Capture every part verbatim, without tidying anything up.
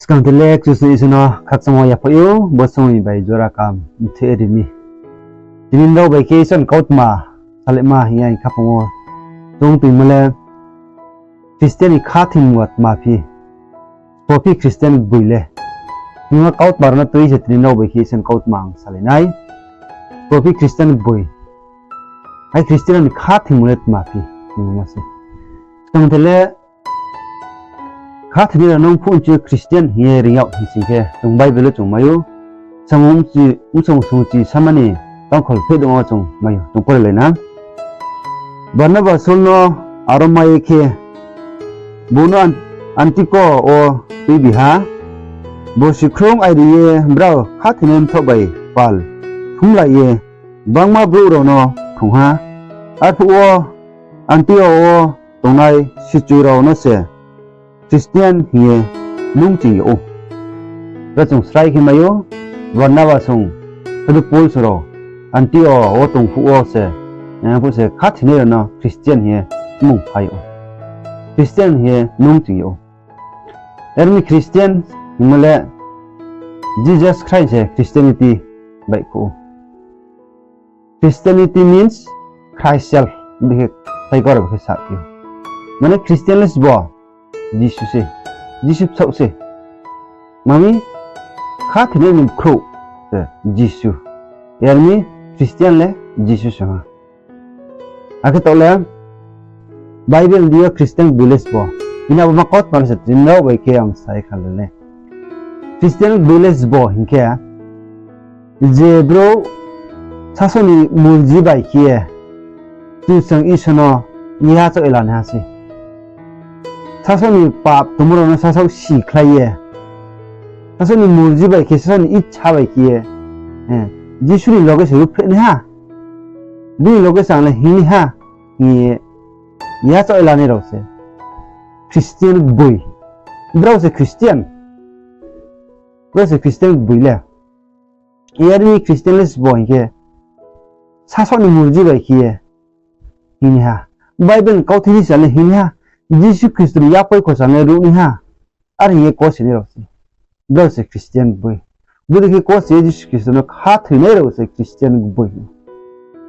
Skang the le Kchusoyang Isor no khakchangmo yaphaih ou, bo somoi bai jora kam mthe ri mi. Tini nrao bai khe Isor ni kautma salaima hing ye ang khaphang wo chung toingmo le Christian ni khathoimung ba tma phi, sbo phi Christian gboi le. Hingmo kautma rao no tui se tini nrao bai khe Isor ni kautma ang salai nai. Sbo phi Christian gboi. Hai Christian ni khathoimung le tma phi, hingmo se. Skang the le khathoinai rao no phuh nchi Christian hing ye ring yag hing sing khe, chung Bible wo chung mai ou. Samung bsong sungchi samani tangkhol pheh dong wo chung mai ou, chung pore lai na. Barnaba Saul no aro mai ye khe, bung no An-, Antiko wo tuibi ha. Bo sikhroung airi ye brao khathoinai mthoh bai pal thumlai ye gbangma brouh rao no phrung ha. Arphuh wo Antio wo tongnai sichu rao no se Christian hing ye mung ching yag ou. Ro chung srai khe mai ou, Barnaba song, Sadhu Paul song rao Antio wo tong phuh wo se, eh, phuh se khathoinai rao no Christian hing ye mung phai yag ou. Christian hing ye mung ching yag ou. Are ong mi Christian hingmo le Jesus Christ se Christianity baihkhouh ou. Christianity means Christ self, bikhe Saikora bikhe saphi ou. Mane Christian le sbo Jisu se, Jisu bsaoh se. Mami khathoinai ni bkhrouh se Jisu. Are ong mi Christian le Jisu se ha. Akhe taoh le Bible di yo Christian gboi le sbo. Hing ye abo ma kautma se tini nrao bai khe ang sai kha le le. Christian gboi le sbo hing khe, je brouh sasaoh ni murji bai khe ye Kchusoyang Isor no yachaoh ye lanaiha se. Sasaoh ni pap tongmo rao no sasaoh sikhlai ye, sasaoh ni murji bai khe, sasaoh ni icha bai khe ye, eh, Jisu ni loge se ruhphreh naiha. Bini loge se ang le hingnaiha hing ye yachaoh ye lanai rao se Christian gboi. Brao se Christian. Brao se Christian gboi le. Are ong mi Christian le sbo hing khe, sasaoh ni murji bai khe ye hingnaiha. Bible ni kauthai ni sa le hingnaiha. Jisu Khristo ni yaphai kho sa le ruhnaiha. Are hing ye kose nai rao se. Brao se Christian gboi. Bodei khe kose ye Jisu Khristo no khathoinai rao se Christian gboi.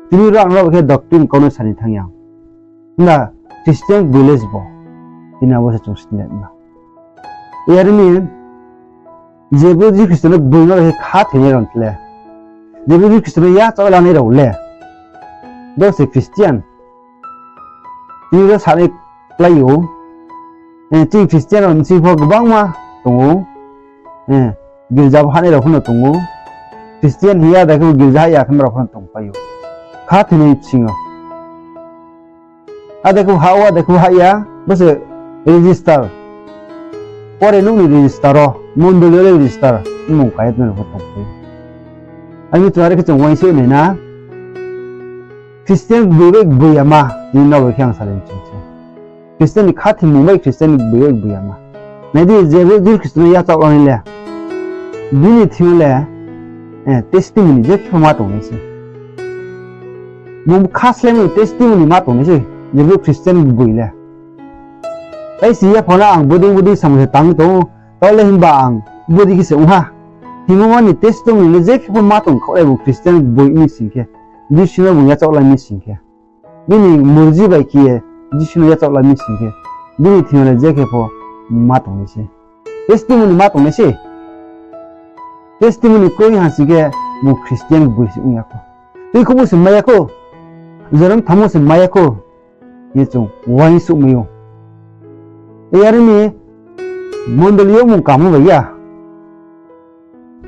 Tini rao ang rao khe doctrine kau no sa ni thanng ya. Himba Christian gboi le sbo. Tini abo se chung sini na. Are ong mi, je brouh Jisu Khristo no gboima bai khe khathoinai rao le, je brouh Jisu Khristo no yachaoh lanai rao le, brao se Christian. Tini ro sanai klái ou. Eh, chini Christian rao bsing pho gbangma tong ou. Eh, girza bo hahnai rao pho no tong ou. Christian hing ya, adai khe bo girza hah ya khe rao pho no tongpai ou. Khathoinai bsing yo. Adai khe bo hah ou, adai khe bo hah ya, bo se register. Pore nuh ni register wo, mondoli yo le register, mmung kái ye tong rao pho tongpai ou. Are mi chung are khe chung uaingsouh nai na. Christian gboi bai gboi yama, tini nrao bai khe ang salai chung se. Christian ni khathoimung bai Christian ni gboi bai gboi yama. Nai di, je brouh Jisu Khristo no yachaoh lanai le, bini thing yo le, eh, testimony je khe pho ma tongnai se. Bung kha slái ni testimony ma tongnai se, je brouh Christian gboi le. Ai si ya pho no ang bodei bodei samung se tang tong ou, taoh le himba ang bodei khe se ong ha. Hingmo ma ni testimony le je khe pho ma tong khaoh le bung Christian gboi mi sing khe, Jisu no bung yachaoh lai mi sing khe. Bini murji bai khe ye Jisu no yachaoh lai mi sing khe, bini thing yo le je khe pho ma tongnai se. Testimony ma tongnai se. Testimony kroi ha sing khe bung Christian gboi se ong ya khou. Tuikhouhmo se mai ya khou. Jonom thanngmo se mai ya khou. Hing ye chung uaingsouh mai ou. Are ong mi, mondoli yo mmung kamo bai ya.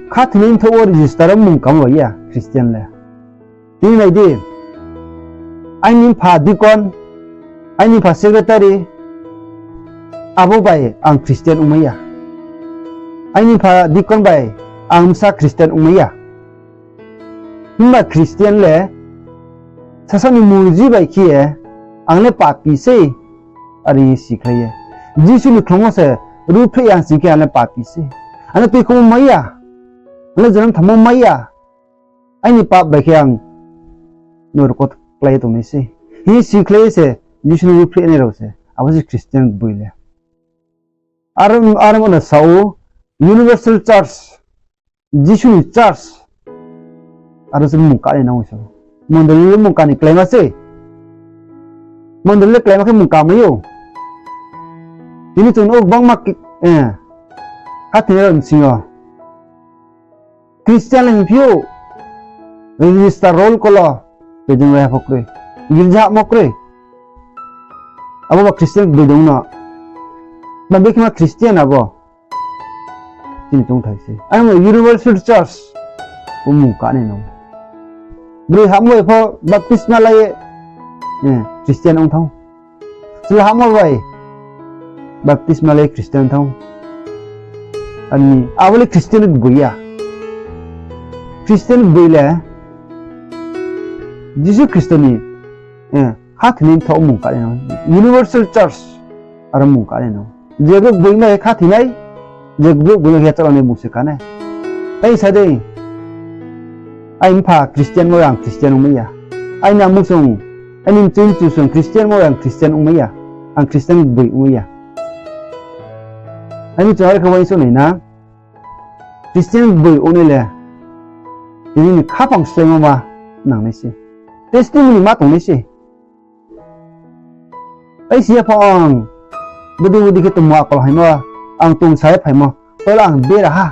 Khathoinai mthoh wo register wo mmung kamo bai ya Christian le. Tini nai di, aini mpha deacon, aini mpha secretary, abo bai ang Christian ongmai ya. Aini mpha deacon bai ang bsa Christian ongmai ya. Himba Christian le sasaoh ni murji bai khe ye, ang le papi sei, are hing ye sikhlai ye. Jisu ni khlum wo se ruhphreh ya sing khe ang le papi sei. Ang le tuikhouhmo mai ya. Ang le jonom thanngmo mai ya. Aini pap bai khe ang norok wo klái ye tongnai sei, hing ye sikhlai ye se Jisu no ruhphreh nai rao se. Abo se Christian gboi le. Aro, aro no sa ou, Universal Church, Jisu ni church, aro se mung kanai nang ou se. Mondoli le mung kani kláima se. Mondoli le kláima khe mung kamai ou. Tini chung no gbangma ki-, eh, khathoinai rao ni sing yo Christian le hingphi ou, register roll call wo, beijing lai ha pho kroi. Girja hahmo kroi. Abo ba Christian gboi dong no. Ba bekhe ma Christian abo. Chini tongthai se. Ang Universal Church. Bo mung kanai nang ou. Broi hahmo bai pho baptisma lai ye, eh, Christian ong thanng ou. Chla hahmo bai baptisma lai Christian thanng ou. Ani, abo le Christian gboi ya. Christian gboi le Jisu Khristo ni, eh, khathoinai mthaoh mung kanai nang ou. Universal Church, aro mung kanai nang ou. Je brouh gboi bai khathoinai, je brouh gboi bai yachaoh lanai bung se kanai. Tai sa dei, aini mpha Christian mo ang Christian ongmai ya. Aini amusung, aini mchoi mchusung Christian mo ang Christian ongmai ya. Ang Christian gboi ongmai ya. Aini chung are khe uaingsouh nai na. Christian gboi ongnai le, tini ni khaphang sláimo ma nangnai se. Testimony ma tongnai se. Ai si ya pho ang, bodi bodi khe tongmo akol haimo, ang tong sa ye phaimo, tola ang bera ha.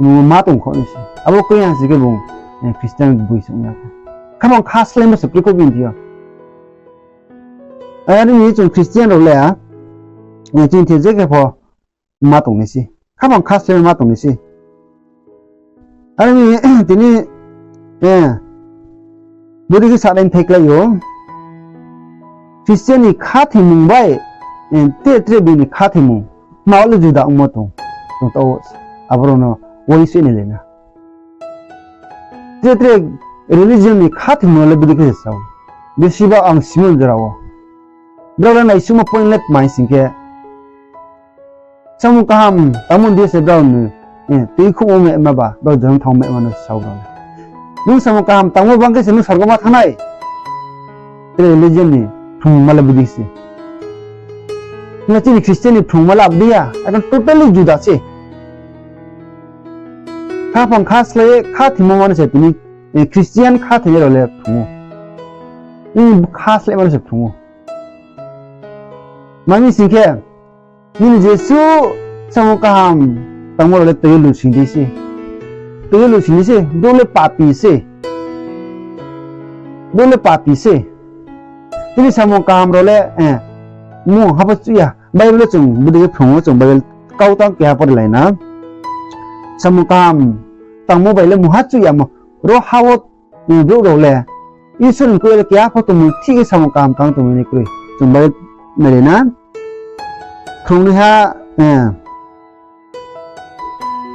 Mo ma tong kho ni se. Abo kroi ang si khe bung, eh, Christian gboi se ong ya kho. Khaphang kha sláimo se kroi kho bini thing yo. Are ni chung Christian rao le, eh, chini thing je khe pho, ma tongnai se. Khaphang kha sláimo ma tongnai se. Are ni tini, eh, bodi khe sanai thai klái ou. Christian ni khathoimung bai, eh, tre tre bini khathoimung, ma le juda ongmo tong, tong taoh, abo rao no uaingsouh nai le na. Tre tre religion ni khathoimung le bodi khe se sao. Besiba ang simon jora wo. Brao le naisuhmo point le tma hing sing khe, samung kaham tangmo di se brao ni, eh, tuikhouhmo mema ba, brao jonom thanngmo mema no sao brao le. Nung samung kaham tangmo bang khe se nung sorgo ma thanng nai. Tre religion ni phrungma le bodi se. Hing khe chini Christian ni phrungma le abo dei ya, ekdom totally juda se. Khaphang kha slái ye khathoimo ma no se tini, eh, Christian khathoinai rao le phrung ou. Nini kha sláima no se phrung ou. Tma hing sing khe, nini jesuh samung kaham tangmo rao le tui ye lusing di se. Tui ye lusing di se, brouh le papi se. Brouh le papi se. Tini samung kaham rao le, eh, mung ha pho chuh ya. Bible wo chung bodi khe phrung ou, chung Bible kau tang keha pore lai na. Samung kaham tangmo bai le mungha chuh yamo. Ro ha wo, eh, brouh rao le Isor ni koi le keha pho tongmung thik khe samung kaham tang tongmung ni kroi. Chung Bible nai le na. Phrungnaiha, eh,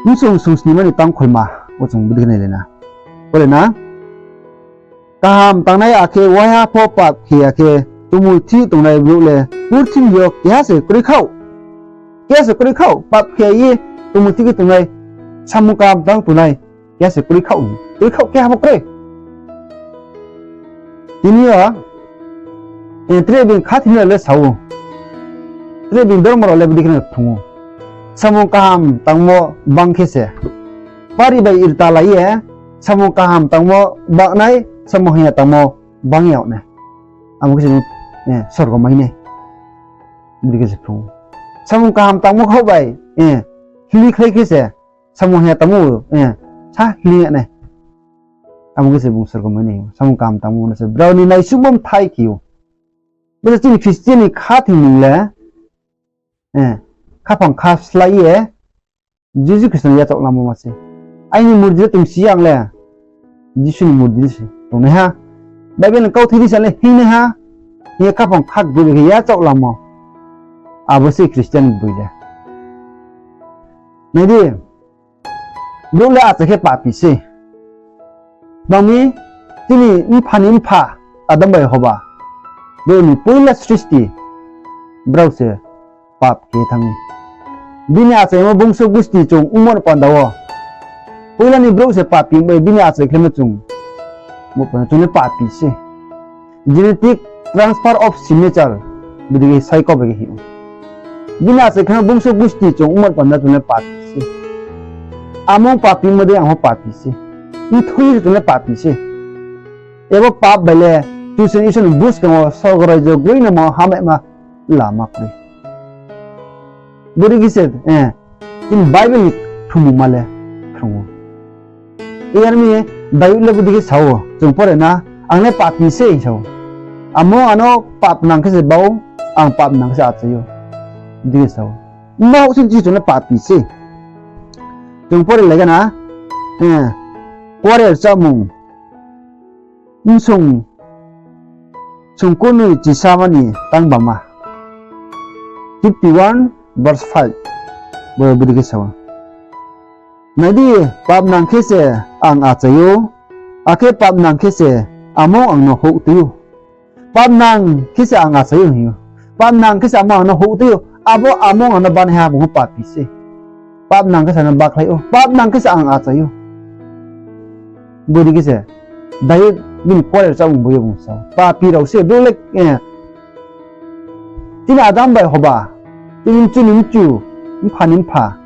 Msung sungsnima ni tangkholma wo chung bodi khe nai le na. Bo le na, kaham tangnai akhe waiha pho pap khe ya khe tongmung thik tongnai brouh le purthimbi yo keha se kroi khaoh. Keha se kroi khaoh, pap khe ya ye tongmung thik khe tongnai, samung kaham tang tongnai, keha se kroi khaoh, kroi khaoh keha pho kroi. Tini yo, eh, tre bini khathoinai rao le sa ou. Tre bini dormo rao le bodi khe no phrung ou. Samung kaham tangmo bang khe se, pari bai irta lai ye, samung kaham tangmo bangnai, samung hamya tangmo bang yag nai. Abo khe se, eh, sorgo mai nai. Bodi khe se phrung ou. Samung kaham tangmo khaoh bai, eh, hili khlai khe se, samung hamya tangmo, eh, sa hili yag nai. Abo khe se bung sorgo mai nai. Samung kaham tangmo no se brao ni naisuhmo mthai khe ou. Bo se chini Christian ni khathoimung le, eh, khaphang kha slái ye, Jisu Khristo no yachaoh lamo ma se. Aini murdi le tongsi ya ang le, Jisu ni murdi se tongnaiha. Bible ni kauthai di sa le hingnaiha. Hing ye khaphang kha gboi bai khe yachaoh lamo. Abo se Christian gboi le. Nai di, brouh le achai khe papi se. Bang mi, chini mpha ni mpha, Adam bai Hoba, brouh ni poila srishti, brao se pap khe thanng mi. Bini achaimo bungso gusti chung ongmo ni panda wo, poila ni brouh se papi bai bini achai khlaimo chung, bo panda chung le papi se. Genetic transfer of signature, bodi khe sai kau bai khe hing ou. Bini achai khe bungso gusti chung ongmo panda chung le papi se. Amung papi mo dei ang pho papi se. Mthui se chung le papi se. Abo pap bai le Kchusoyang Isor ni buskang wo sorgo raijo gboino ma hamyama lama kroi. Bodei khe se, eh, chini Bible ni phrungmungma le phrung ou. Yar mi Dayud le bodei khe sa ou, chung pore na, ang le papi se sa ou. Amo ano pap nang khe se bau, ang pap nang khe se achai ou. Bodei khe sa ou. Mma houh sin chi chung le papi se. Chung pore lai gana, eh, Kuarengra Rchamung, bsung, sungkurnoi chisama ni tangbama. Fifty one verse five. Bo bodei khe sa ou. Nai di, pap nang khe se ang achai ou, akhe pap nang khe se amo ang no houh tui ou. Pap nang khe se ang achai ou hing ou. Pap nang khe se amo ang no houh tui ou. Abo amo ang no banaiha bung pho papi se. Pap nang khe se ang no bakhlai ou. Pap nang khe se ang achai ou. Bodei khe se Dayud bini Kuarengra Rchamung boi yo bung sa ou. Papi rao se brouh le, eh, chini adam bai hoba, chini mchu ni mchu, mpha ni mpha,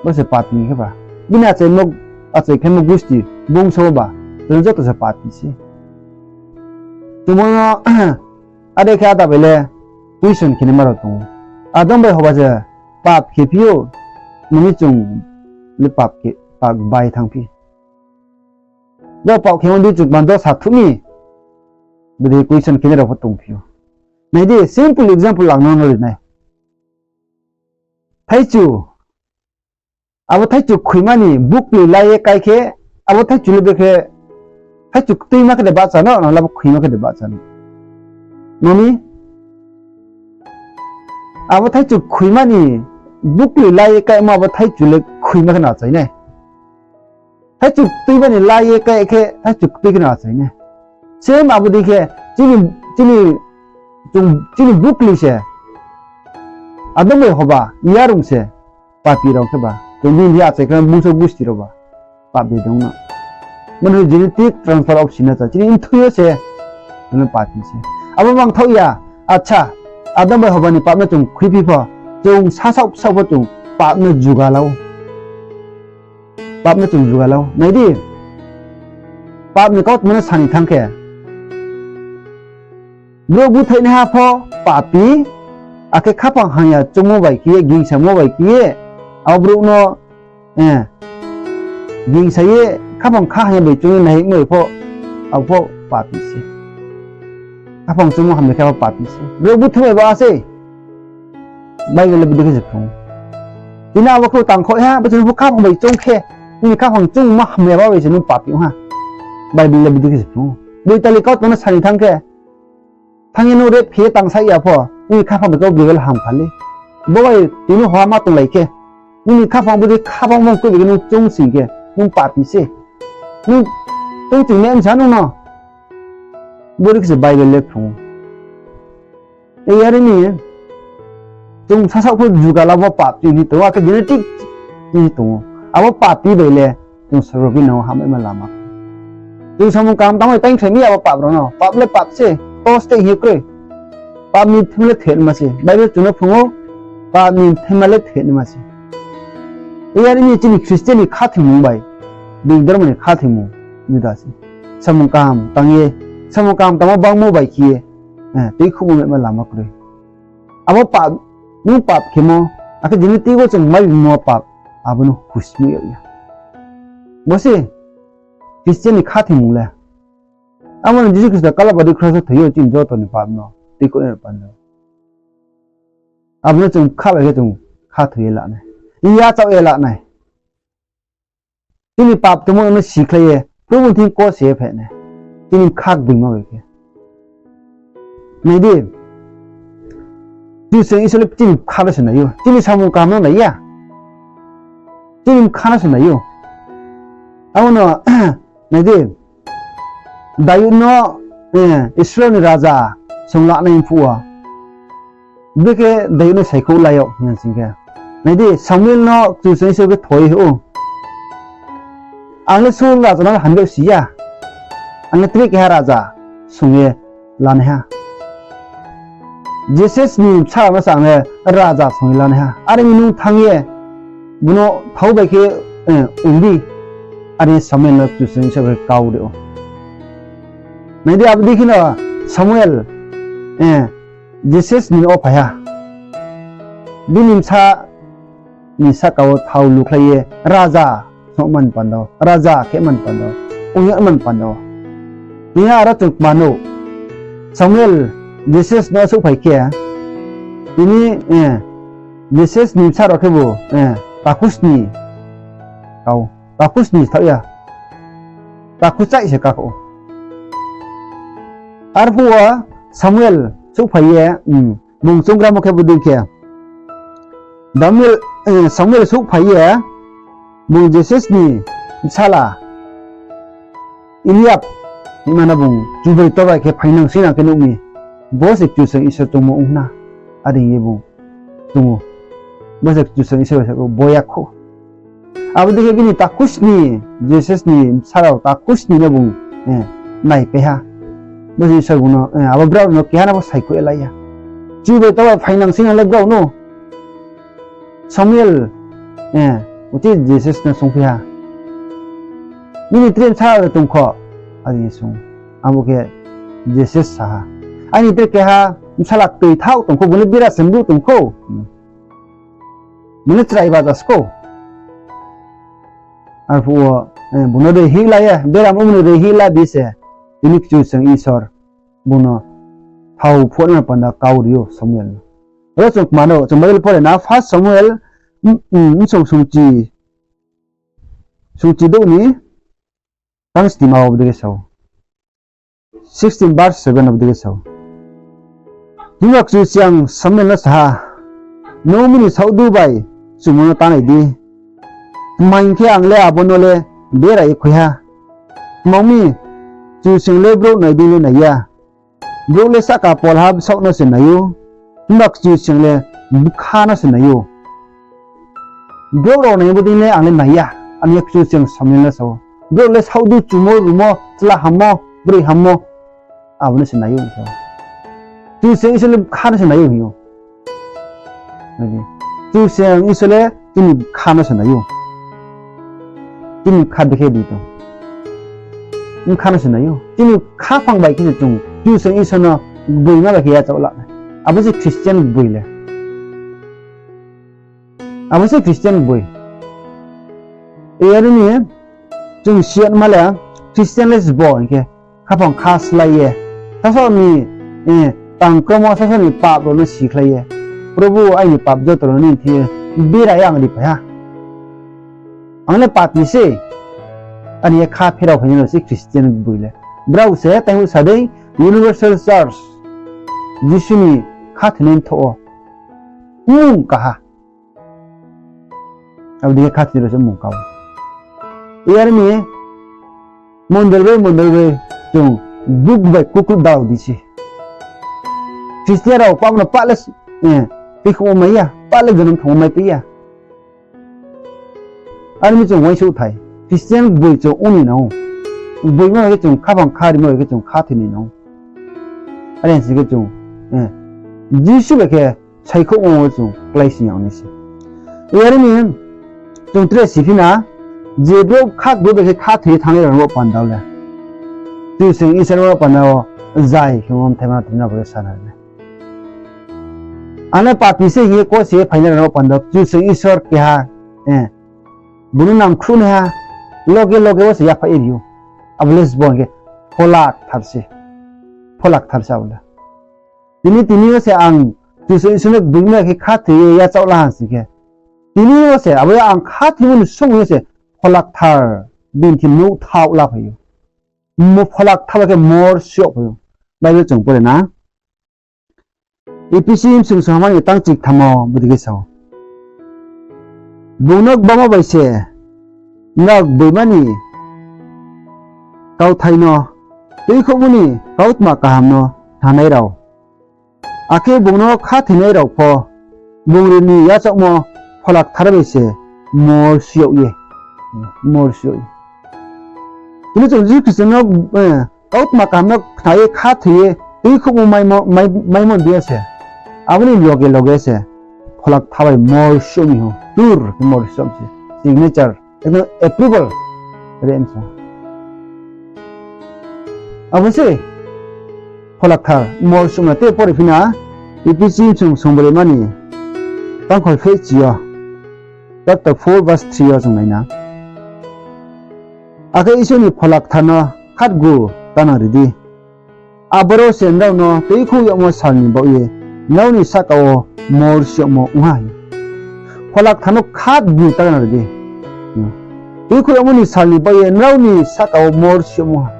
bo se papi khe ba. Bini achai mo, achai khe mo gusti, bungso ba, chung joto se papi se. Chung bo no, are khe ada bai le question khe naima rao tong ou. Adam bai hoba se pap khe phi ou, nini chung le pap khe, pap bai thanng phi. Bo pap khe mo di chung bando sa thuh mi. Bodei question khe nai rao pho tongphi ou. Nai di, simple example ang no no ri nai. Thaichu, abo thaichu khuima ni bukli la ye kai khe, abo thaichu le brekhe, thaichu ktuima khe de bahcha no, na labo khuima khe de bahcha no. Mami, abo thaichu khuima ni bukli la ye kaimo abo thaichu le khuima khe no achai nai. Thaichu ktuima ni la ye kai khe thaichu ktui khe no achai nai. Same abo dei khe chini, chini, chung, chini bukli se, adam bai hoba, yarung se, papi rao khe ba. Chung bini achai khe bungso gusti rao ba. Pap de dong no. Mane genetic transfer of sin no cha. Chini mthui yo se, chung papi se. Abo mangthaoh ya, acha, adam bai hoba ni pap no chung khuiphi pho, chung sasaoh saoh pho chung pap no juga la ou. Pap no chung juga la ou. Nai di, pap ni kautma no sani thanng khe, brouh búthaihnaiha pho papi, akhe khaphang hamya choungmo bai khe ye, gingsamo bai khe ye, abo brouh no, eh, gingsa ye, khaphang kha hamya bai choung ye naihimo pho, abo pho papi se. Khaphang choungmo hamya khe abo papi se. Brouh búthaih bai ba se. Bible le bodei khe se phrung ou. Tini abo khe tangkhoh ha, bo chini pho khaphang bai choung khe, nini khaphang choungmo hamya ba bai se nung papi ong ha. Bible le bodei khe se phrung ou. Boitali kautma no sani thanng khe, thanng ye nung rape khe ye tangsa ya pho, nini khaphang bai khe Bible hamkha le. Bo bai tini hoha ma tonglai khe, nini khaphang bodei khaphang mung khe bai khe nung choung sing khe, nung papi se. Nung choung sing ne msa nung no. Bodei khe se Bible le phrung ou. Yar mi, chung sasaoh pho juga la bo pap chini tong ou, akhe genetic chini tong ou. Abo papi bai le, chung sorgo gboino hamyama lama. Chung samung kaham tangmo taing khlai mi abo pap rao no. Pap le pap se, to steh hing ye kroi. Pap ni bthaima le thoinaima se. Bible chung no phrung ou, pap ni bthaima le thoinaima se. Yar mi chini Christian ni khathoimung bai, being dormo ni khathoimung juda se. Samung kaham tang ye, samung kaham tangmo bangmo bai khe ye, eh, tuikhouhmo mema lama kroi. Abo pap, nung pap khemo, akhe jini teibo chung mai bimo pap, abo no husmai yag ya. Bo se Christian ni khathoimung le. Abo no Jisu Khristo Kalbari kros wo thoi yo chini joto ni pap no tuikhouhnai panda. Abo no chung kha bai khe chung khathoi ye la nai. Yachaoh ye la nai. Chini pap tongmo no sikhlai ye, Probu ni thing kose ye phai nai. Chini bkha gboima bai khe. Nai di, Kchusoyang Isor le chini bkha no se nai ou, chini samung kaham no nai ya. Chini bkha no se nai ou. Abo no, nai di, Dayud no, eh, Israel ni raja song lanai phuh wo, brekhe Dayud no saikhouh la yag hing sing khe, nai di, Samuel no Kchusoyang Isor khe thoi ou, ang le Saul raja no hamyag si ya, ang le tre keha raja song ye lanaiha. Jese ni bsa rao no se ang le raja song ye lanaiha. Are mi nung thanng ye, bung no thao bai khe, eh, ong di. Are Samuel no Kchusoyang Isor bai kau ri ou. Nai di, abo dei khe no Samuel, eh, Jese ni nouh wo phai ha. Bini bsa ni sahka wo thao lukhlai ye raja songmani panda wo, raja khe mani panda wo, ong yagmani panda wo. Tini aro chung kma nou, Samuel Jese no souhphai khe, tini, eh, Jese ni bsa rao khebu, eh, takhu sni kau, takhu sni thaoh ya, takhu chaih se ká ou. Arphuh wo Samuel souhphai ye, hmm, bung chounggramo khe bodei khe, Samuel, eh, Samuel souhphai ye, bung Jese ni bsala Eliab hingma no bung chubai tobai khe phainang sinang khe nuh mi, bo se Kchusoyang Isor choungmo ong na, are hing ye bung choung ou. Bo se Kchusoyang Isor bai sa ou, bo yakkhouh. Abo dei khe bini takhu sni, Jese ni bsa rao takhu sni no bung, eh, naipai ha. Bo se Isor bung no, eh, abo brao no keha no bo saikhouh ye lai ya. Chubai tobai phainang sinang le brao no. Samuel, eh, uchih Jese no sungphi ha, nini tre bsa rao le tong kho? Are hing ye sung. Abo khe Jese sa ha, aini tre keha bsala ktoi thaoh tong kho, bung le bera se brouh tong kho. Bung le chrai baja se khou. Arphuh wo, eh, bung no reihih la ye, bera mo bung no reihih la bi se, tini Kchusoyang Isor bung no thao phuhnai panda kau ri ou Samuel no. Aro chung kma no, chung Bible pore na, First Samuel, mm, mm, bsung sungchi, sungchi douh ni tang stima abo dei khe sa ou. Sixteen verse seven abo dei khe sa ou. Himba Kchusoyang Samuel no sa ha, Nung nini saohdu bai chumo no ta nai di. Tma hing khe, ang le abo no le bera ye khui ha. Tma ong mi, Kchusoyang le brouh nai dei le nai ya. Brouh le sahka polha bsaoh no se nai ou, himba Kchusoyang le bkha no se nai ou. Brouh rao nai bodei le ang le nai ya, are hing ye Kchusoyang Samuel no sa ou. Brouh le saohdu chumo rumo, chla hammo, broi hammo, abo no se nai ou. Kchusoyang Isor le bkha no se nai ou hing ou. Kchusoyang Isor le chini bkha no se nai ou. Chini bkha bikhe di tong. Bkha no se nai ou. Chini khaphang bai khe se chung Kchusoyang Isor no gboima bai khe yachaoh la nai. Abo se Christian gboi le. Abo se Christian gboi. Are mi chung siyatma le Christian le sbo hing khe khaphang kha slái ye, sasaoh ni, eh, tang kromo sasaoh ni pap rao no sikhlai ye, Probhu, aini pap joto rao no nini thing yo bera ye ang riphai ha. Ang le papi se, are hing ye kha pherao phainai rao se Christian gboi le. Brao se taihu sa dei Universal Church, Jisu ni khathoinai mthoh wo mmung ka ha. Abo dei khe khathoi rao se mmung ka ou. Are mi mondol bai mondol bai chung buk bai kukruk dao di se. Christian rao pap no pah le, eh, tuikhouhmo mai ya, pah le jonom thangmo mai pai ya. Are mi chung uaingsouhthai, Christian gboi chung ong ni nang ou. Gboima bai khe chung khaphang kha rimo bai khe chung khathoi ni nang ou. Are hing si khe chung, eh, Jisu bai khe saikhouhmo wo chung kláising yag nai se. Are mi chung tre siphi na, je brouh kha gboi bai khe khathoi ye thanngnai rao no bo panda wo le, Kchusoyang Isor no bo panda wo zai khe mthaima tini abo ye sa nai le. Ang le papi se hing ye kose ye phainai rao no bo panda wo Kchusoyang Isor keha, eh, bung no nangkhruhnaiha, loge loge wo se yaphaih ye ri ou. Abo le sbo hing khe Phola Kthar se. Phola Kthar se abo le. Tini, tini yo se ang Kchusoyang Isor no gboima khe khathoi ye yachaoh la ha sing khe, tini yo se abo ye ang khathoimo ni song yo se Phola Kthar bini thing nouhthaoh la phai ou. Mo Phola Kthar bai khe mor si yag phai ou. Bible chung pore na. Ephesi bsung songhamani tang chiktham wo bodei khe sa ou. Bung no gbamo bai se nrao gboima ni kauthai no, tuikhouhmo ni kautma kaham no khnanai rao, akhe bung no khathoinai rao pho, bung ri ni yachaohmo Phola Kthar bai se mor si yag ye, mor si yag ye. Tini chung Jisu Khristo no, eh, kautma kaham no khna ye khathoi ye tuikhouhmo maimo, mai-, maimo deing yo se Abo ni loge loge se Pholakthar bai mor suh mi hing, tur khe mor suh mi se, signature, ekdom approval re mi se. Abo se Pholakthar mor suh mi na. Tei pore phi na, Ephesi bsung songbroi mani tangkhol phechi yo, chapter four verse three yo chung nai na. Akhe Isor ni Pholakthar no khatgu tanang ri di. Aboro se nrao no tuikhouh yagmo sal ni baoh ye nrao ni sahka wo mor suh yagmo ong ha hing. Pholakthar no khatgu tanang ri di. Tuikhouh yagmo ni sal ni baoh ye nrao ni sahka wo mor suh yagmo ha.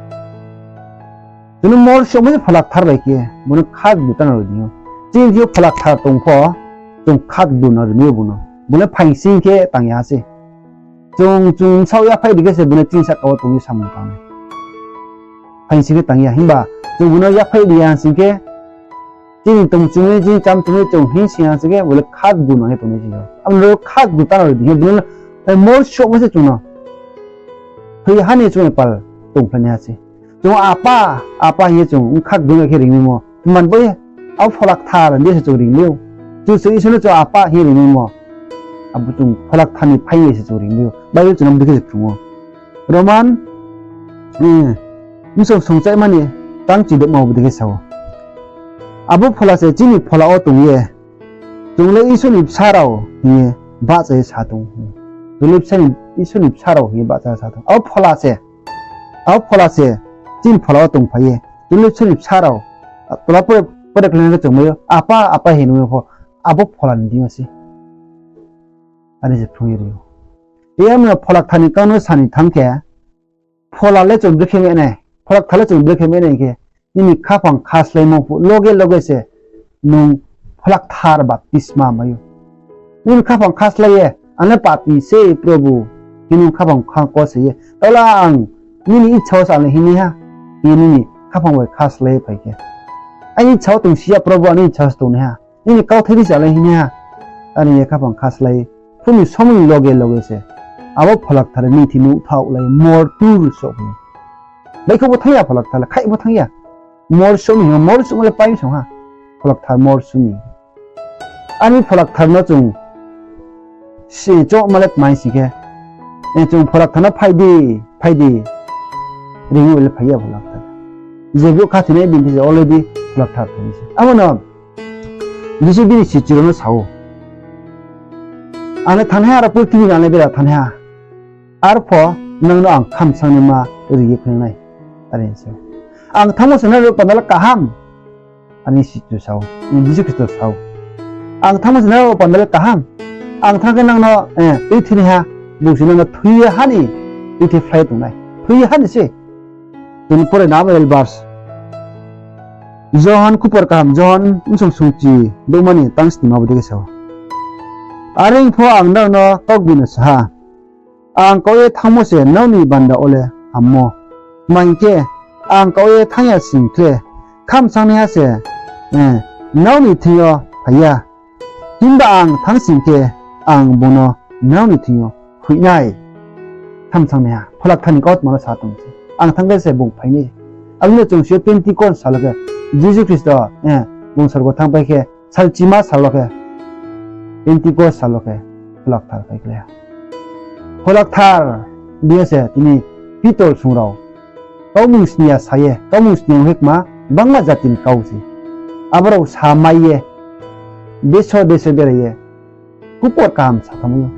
Chung no mor suh yagmo se Pholakthar bai khe, bung no khatgu tanang ri di ou. Chini thing yo Pholakthar tong pho, chung khatgu nang ri mi ou bung no. Bung le phaing sing khe tang ya se. Chung, chung bsaoh yaphaih ri khe se bung no chini sahka wo tong ye samung tang nai. Phaing sing khe tang ya, himba chung bung no yaphaih ri ya sing khe, chini tong chung ye, chini cham chung ye, chung hing sing ya sing khe, bung le khatgu nang ye tongnai se. Abo no khatgu tanang ri di khe, bung no mor suh yagmo se chung no. Thoi ha ni chung ni pal tongphlai nai ha se. Chung apa, apa hing ye chung khatgu nang khe ringmaimo. Tma ni baoh ye, abo Pholakthar hing ye se chung ringmai ou. Chung se Isor no chung apa hing ye ringmaimo. Abo chung Pholakthar ni phaing ye se chung ringmai ou. Bible chung no bodei khe se phrung ou. Roman, eh, bsung songchaihma ni tangchi douhma bodei khe sa ou. Abo Phola se chini phola wo tong ye, chung le Isor ni bsa rao hing ye bahcha ye sa tong. Chung le bsa ni, Isor ni bsa rao hing ye bahcha ye sa tong. Abo Phola se, abo Phola se chini phola wo tongphai ye, chung le Isor ni bsa rao, tola pore, pore khe chung mai ou, apa, apa hing ye pho, abo Phola ni deing yo se. Are se phrung ye ri ou. Iyar no Pholakthar ni kau no sa ni thanng khe, Phola le chung brekhe mai nai, Pholakthar le chung brekhe mai nai khe, nini khaphang khaslaimo phuh loge loge se nung Pholakthar baptisma mai ou. Nini khaphang khaslai ye, ang le papi se Probhu, hing nung khaphang kha ko se ye, tao le ang nini ichha wo se ang le hingnai ha, hing ye nini khaphang bai khaslai ye phai khe, aini ichha wo tongsi ya Probhu, aini ichha wo se tongnai ha. Nini kauthai di se ang le hingnai ha. Are ye khaphang khaslai phuh ni somoi ni loge loge se abo Pholakthar ni thing nouhthaohlai mor tur souh phi. Baihkhouh pho thanng ya Pholakthar le, khaih pho thanng ya. Mor suh mi hing, mor suhmo le pai song ha. Pholakthar mor suh mi. Aini Pholakthar no chung si chohma le tma hing sing khe, eh, chung Pholakthar no phai di, phai di ring ye le phai ya Pholakthar. Je brouh khathoinai bini thing se already Pholakthar phai mi se. Abo no Jisu bini sichu rao no sa ou, ang le thanngnaiha, aro purthimbi no ang le bera thanngnaiha. Arpho nang no ang khamsangnaima ri ye phainang nai. Are se. Ang thanngmo se nrao panda le kaham. Aini sichu sa ou, Jisu Khristo sa ou. Ang thanngmo se nrao panda le kaham. Ang thanng khe nang no, eh, tuithinaiha, bung se nang no thoi ye ha ni tuithiphlai tong nai. Thoi ye ha ni se. Tini pore na Bible verse. Johon khupor kaham, Johon bsung sungchi douhma ni tangsnima bodei khe sa ou. Are pho ang nrao no kaugboino sa ha, ang kau ye thanngmo se nrao ni banda wo le hammo. Tma hing khe, ang kau ye thanng ya sing khle, khamsangnaiha se, eh, nrao ni thing yo phai ya. Himba ang thanng sing khe, ang bung no nrao ni thing yo hoih nai. Khamsangnaiha, Pholakthar ni kautma no sa tong se. Ang thanng khe se bung phai nai. Abo no chung si ou Pentecost sal wo khe, Jisu Khristo, eh, bung sorgo thanngpai khe, salchima sal wo khe, Pentecost sal wo khe, Pholakthar phaikhlai ha. Pholakthar deing yo se tini Pitor song rao kaumung sni ya sa ye, kaumung sni ya ong khe kma bangma jati ni kau se. Abo rao samai ye, deso deso berai ye, khupor kaham sa thanngmai ou.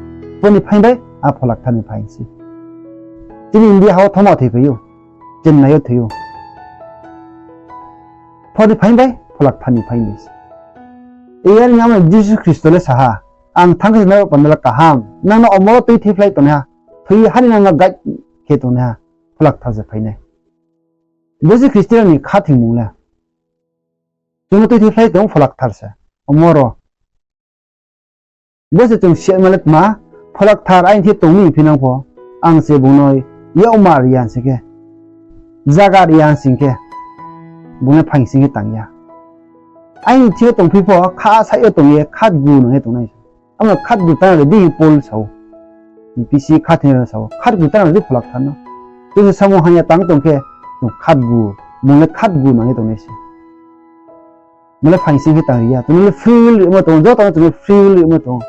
Boni phaing bai, a Pholakthar ni phaing se. Chini India ha wo thangma thoiphai ou, Chennai yo thoi ou. Boni phaing bai, Pholakthar ni phaing bai se. Iyar ni amo Jisu Khristo le sa ha, ang thanng khe se nrao panda le kaham, nang no omo wo tuithiphlai tongnaiha, thoi ha ni nang no guide khe tongnaiha, Pholakthar se phai nai. Bo se Khristian ni khathoimung le. Chung no tuithiphlai tong Pholakthar se. Omo ro. Bo se chung siatma le tma, Pholakthar aini thing yo tong ni phinang pho, ang se bung no yakmar ya sing khe, zaga ri ya sing khe, bung le phaing sing khe tang ya. Aini thing yo tongphi pho, kha saih yo tong ye, khatgu nang ye tong nai. Amo no khatgu tanang ri di hing Paul sa ou. Ephesi khathoinai rao no sa ou, khatgu tanang ri di Pholakthar no. Chung se samung hamya tang tong khe, chung khatgu, bung le khatgu nang ye tong nai se. Mo le phaing sing khe tang ri ya. Chung no le free will rimo tong ou, joto no chung no free will rimo tong ou.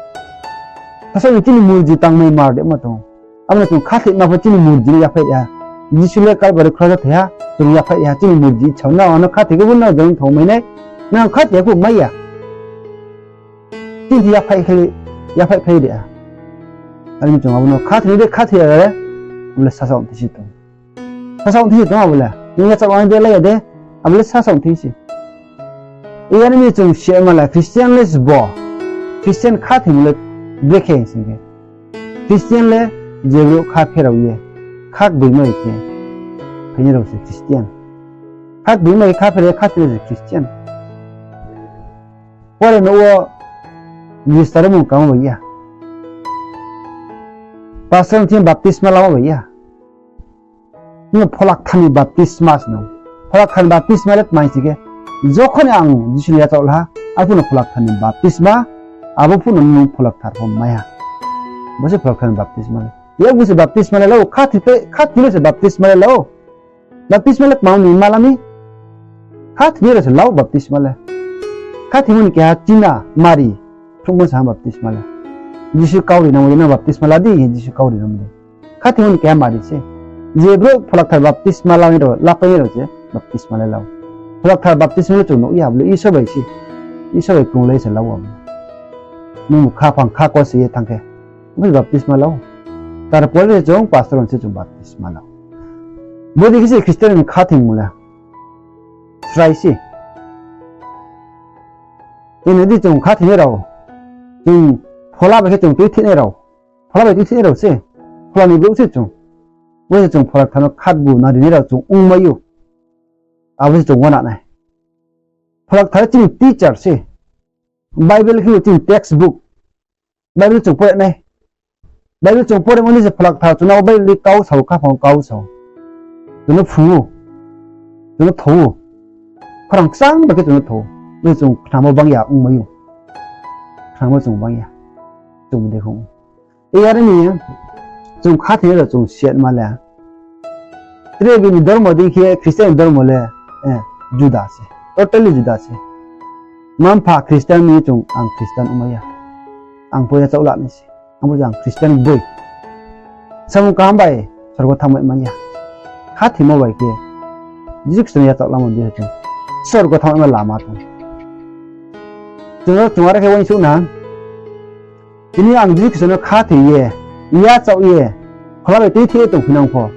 Sasa ni chini murji tangmai mar de ma tong ou. Abo no chung khathoima pho chini murji no yaphaih ri ha. Jisu le Kalbari kros wo thoi ha, chung yaphaih ri ha, chini murji sao, nrao ano khathoi khe bo nrao jang thangmai nai, nrao khathoi ya pho mai ya. Chini yaphaih khe, yaphaih phai ri ha. Are mi chung abo no khathoi ni de khathoi ya le, abo le sasa ong thing si tong. Sasa ong thing si tong abo le. Nung yachaoh ang de lai ya de, abo le sasa ong thing si. Iyar mi chung si ma la Christian le sbo. Christian khathoimo le brekhe sing khe. Christian le je brouh kha pherao ye, kha gboima bai khe phainai rao se Christian. Kha gboima bai khe kha pherao ye khathoinai rao se Christian. Pore nouh wo register mung kamo bai ya. Pastor ni thing baptisma lamo bai ya. Nung Pholakthar ni baptisma se nung. Pholakthar ni baptisma le tma hing si khe, jokhon ang Jisu ni yachaoh la ha, arphuh no Pholakthar ni baptisma, abo phuh no nung Pholakthar pho mai ha. Bo se Pholakthar ni baptisma le. Yak bo se baptisma le la ou, khathoi le se baptisma le la ou. Baptisma le tma ni ma la mi? Khathoinai rao se la ou baptisma le. Khathoimo ni keha china mari, phruhmo sa ha baptisma le. Jisu kau ri namo dei no baptisma la di, Jisu kau ri namo dei. Khathoimo ni keha mari se. Je brouh Pholakthar baptisma lanai rao, lapainai rao se baptisma le la ou. Pholakthar baptisma le chung nuh ya, abo le Isor bai se. Isor bai krunglai se la ou abo. Nung khaphang kha ko se ye thanng khe, bo se baptisma la ou. Tarpore se chung pastor ni se chung baptisma la ou. Bodei khe se Christian ni khathoimo le srai se. Tini di chung khathoinai rao, chung phola bai khe chung tuithinai rao, phola bai tuithinai rao se, phola ni brouh se chung. Bo se chung Pholakthar no khatgu nang rinai rao chung ongmai ou. Abo se chung uana nai. Pholakthar chini teacher se. Bible khe chini textbook. Bible chung pore nai. Bible chung pore mo ni se Pholakthar chung no Bible ni kau sao, khaphang kau sao. Chung no phrung ou. Chung no tho ou. Khorang kchang bai khe chung no tho ou. Bo se chung khnamo bang ya ongmai ou. Khnamo chung bang ya. Chung de khong. Iyar mi chung khathoinai rao chung si ma le. Tre bini dormo dei khe Christian ni dormo le juda se. Totally juda se. Mma-mpha Christian ni chung ang Christian ongmai ya. Ang pho yachaoh la nai se. Ang pho ang Christian boi. Samung kaham bai sorgo thanngmai mai ya. Khathoimo bai khe Jisu Khristo ni yachaoh lamo dei chung sorgo thanngmaima lama tong. Chung no chung are khe uaingsouh na. Tini ang Jisu Khristo no khathoi ye, yachaoh ye, phola bai tuithe ye tongphinang pho,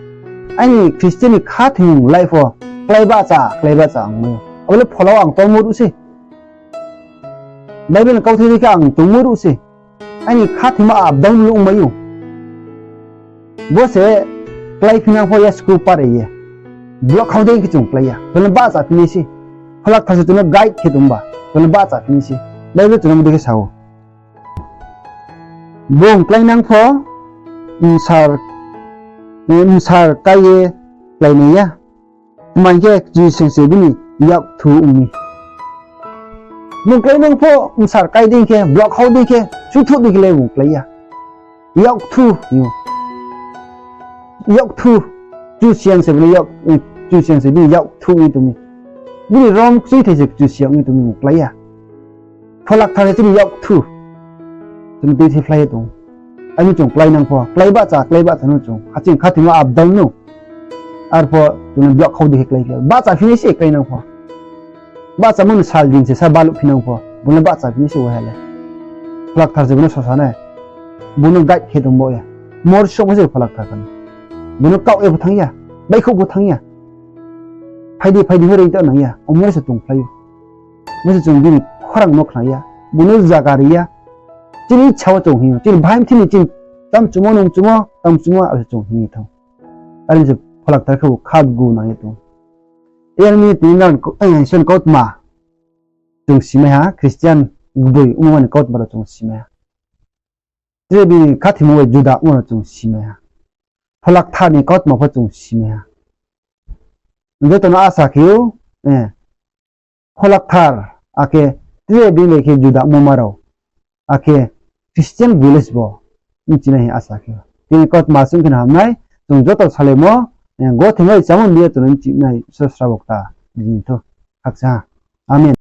aini Christian ni khathoimung life wo klái bahcha, klái bahcha ang mai ou. Abo le phola wo ang tongmo ruh se. Bible ni kauthai dei khe ang tongmo ruh se. Aini khathoimo up down le ongmai ou. Bo se kláiphinang pho yasku pare ye. Block khau dei khe chung klái ya. Chung no bahchaphi nai se. Pholakthar se chung no guide khe tongba. Chung no bahchaphi nai se. Bible chung no bodei khe sa ou. Bung kláinang pho, bsar, bsar kái ye kláinai ya. Tma hing khe, kchusoyang se bini yakthu ong mi. Bung kláinang pho, bsar kái dei khe, block khau dei khe, suthuh dei khe le bung klái ya. Yakthu hing ou. Yakthu, kchusoyang se bini yak-, kchusoyang se bini yakthu ong ye tong mi. Bini rom kchuithai se kchusoyang ong ye tong mi, bung klái ya. Pholakthar se chini yakthu. Chung tuithe phlái ye tong. Aini chung kláinang pho, klái bahcha, klái bahcha no chung. Haching khathoimo up down no. Arpho chung no block khau dei khe klái phi ya. Bahchaphi nai se kláinang pho. Bahchamo ni sal din se sa baluh phinang pho. Bung no bahchaphi nai se uaiha le. Pholakthar se bung no sosa nai. Bung no guide khe tong bo ya. Mor songmo se Pholakthar kha ni. Bung no kaoh ye pho thanng ya. Baihkhouh pho thanng ya. Phai di, phai di, hore ta nang ya. Omo se tong phlai ou. Bo se chung bini khorang no khna ya. Bung no zaga ri ya. Chini ichha wo chung hing ou. Chini bahai mthi ni chini tam chumo, nung chumo, tam chumo, abo se chung hing ye thanng. Are se Pholakthar khebu khatgu nang ye tong. Are mi tini nang, eh, Isor ni kautma chung simai ha, Christian gboi ongmo ni kautma rao chung simai ha. Tre bini khathoimo bai juda ongmo rao chung simai ha. Pholakthar ni kautma pho chung simai ha. Joto no asa khe ou, eh, Pholakthar, akhe tre bini bai khe juda ongmo ma rao, akhe Christian gboi le sbo bchinai hing asa khe ou. Tini kautma chung khe no hamnai, chung joto salaimo, eh, gothe mai chamo ni ya chung no bchinai Isor srabo kta ri ni thou. Khakchang ha. Amen.